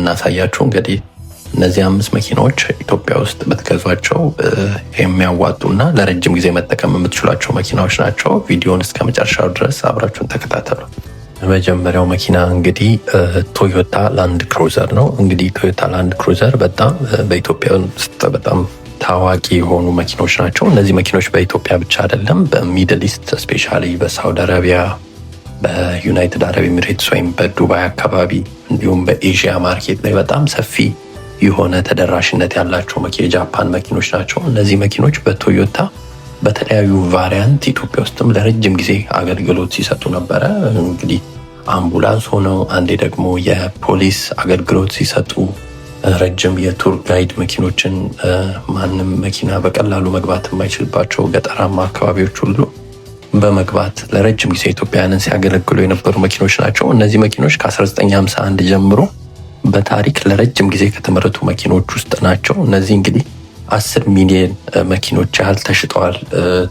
እናሳያችሁ። እንግዲህ እነዚህ አምስት መኪናዎች ኢትዮጵያ ውስጥ ብትገዟቸው የሚያዋጡና ለረጅም ጊዜ መጠቀም የምትችሏቸው መኪናዎች ናቸው። ቪዲዮን እስከ መጨረሻው ድረስ አብራችሁን ተከታተሉ። የመጀመሪያው መኪና እንግዲህ ቶዮታ ላንድ ክሩዘር ነው። እንግዲህ ቶዮታ ላንድ ክሩዘር በጣም በኢትዮጵያ ውስጥ በጣም ታዋቂ የሆኑ መኪኖች ናቸው። እነዚህ መኪኖች በኢትዮጵያ ብቻ አይደለም፣ በ Middle East especially በሳውዲ አረቢያ፣ በዩናይትድ አረብ ኤሚሬትስ ወይም በዱባይ አካባቢ እንዲሁም በኤዥያ market ላይ በጣም ሰፊ የሆነ ተደራሽነት ያላቸው የጃፓን መኪኖች ናቸው። እነዚህ መኪኖች በቶዮታ በተለያዩ variant ኢትዮጵያ ውስጥም ለረጅም ጊዜ አገልግሎት ሲሰጡ ነበረ። እንግዲህ አምቡላንስ ሆነው፣ አንዴ ደግሞ የፖሊስ አገልግሎት ሲሰጡ፣ ረጅም የ tour guide መኪኖችን ማንም መኪና በቀላሉ መግባት የማይችልባቸው ገጠራማ አካባቢዎች ሁሉ በመግባት ለረጅም ጊዜ ኢትዮጵያውያንን ሲያገለግሉ የነበሩ መኪኖች ናቸው። እነዚህ መኪኖች ከ1951 ጀምሮ በታሪክ ለረጅም ጊዜ ከተመረቱ መኪኖች ውስጥ ናቸው። እነዚህ እንግዲህ 10 ሚሊዮን መኪኖች ያህል ተሽጠዋል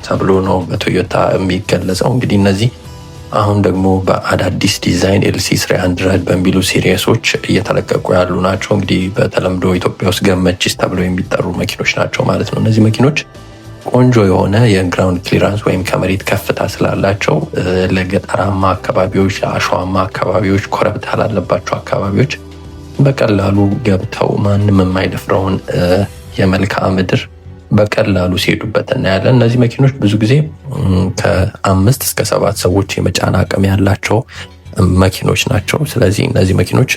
ተብሎ ነው በቶዮታ የሚገለጸው። እንግዲህ እነዚህ አሁን ደግሞ በአዳዲስ ዲዛይን LC 300 በሚሉ series ኦች እየተለቀቁ ያሉ ናቸው። እንግዲህ በተለምዶ ኢትዮጵያ ውስጥ ገመቺስ ተብለው የሚጠሩ መኪኖች ናቸው ማለት ነው። እነዚህ መኪኖች ቆንጆ የሆነ የ ground clearance ወይም ከመሬት ከፍታ ስላላቸው ለገጠራማ አካባቢዎች፣ ለአሸዋማ አካባቢዎች፣ ኮረብታ ላለባቸው አካባቢዎች በቀላሉ ገብተው ማንም የማይደፍረውን የመልክዓ ምድር በቀላሉ ሲሄዱበት እናያለን። እነዚህ መኪኖች ብዙ ጊዜ ከአምስት እስከ ሰባት ሰዎች የመጫን አቅም ያላቸው መኪኖች ናቸው። ስለዚህ እነዚህ መኪኖች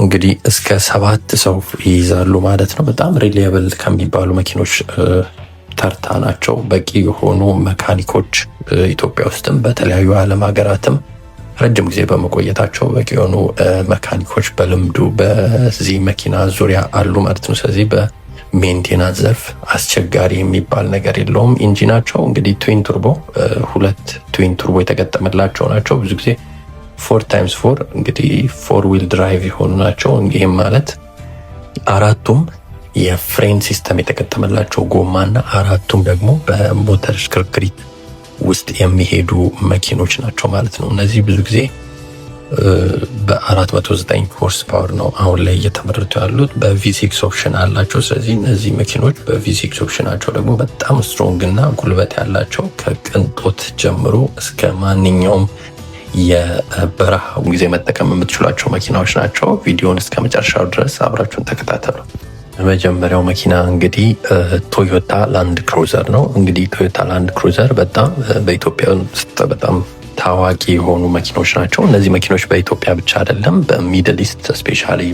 እንግዲህ እስከ ሰባት ሰው ይይዛሉ ማለት ነው። በጣም reliable ከሚባሉ መኪኖች ተርታ ናቸው። በቂ የሆኑ መካኒኮች ኢትዮጵያ ውስጥም በተለያዩ ዓለም ሀገራትም ረጅም ጊዜ በመቆየታቸው በቂ የሆኑ መካኒኮች በልምዱ በዚህ መኪና ዙሪያ አሉ ማለት ነው። ስለዚህ በ maintenance ዘርፍ አስቸጋሪ የሚባል ነገር የለውም። Engine ኣቸው እንግዲህ twin turbo፣ ሁለት twin turbo የተገጠመላቸው ናቸው። ብዙ ጊዜ 4x4 እንግዲህ four wheel drive የሆኑ ናቸው። ይህም ማለት አራቱም የፍሬን system የተገጠመላቸው ጎማ እና አራቱም ደግሞ በሞተር ሽክርክሪት ውስጥ የሚሄዱ መኪኖች ናቸው ማለት ነው። እነዚህ ብዙ ጊዜ በ409 horse power ነው አሁን ላይ እየተመረቱ ያሉት። በ V6 option አላቸው። ስለዚህ እነዚህ መኪኖች በ V6 option ኣቸው ደግሞ በጣም strong እና ጉልበት ያላቸው፣ ከቅንጦት ጀምሮ እስከ ማንኛውም የበረሃ ጊዜ መጠቀም የምትችሏቸው መኪናዎች ናቸው። ቪዲዮን እስከ መጨረሻው ድረስ አብራችሁን ተከታተሉ። የመጀመሪያው መኪና እንግዲህ ቶዮታ ላንድ ክሩዘር ነው። እንግዲህ ቶዮታ ላንድ ክሩዘር በጣም በኢትዮጵያ ውስጥ በጣም ታዋቂ የሆኑ መኪኖች ናቸው። እነዚህ መኪኖች በኢትዮጵያ ብቻ አይደለም፣ በ Middle East especially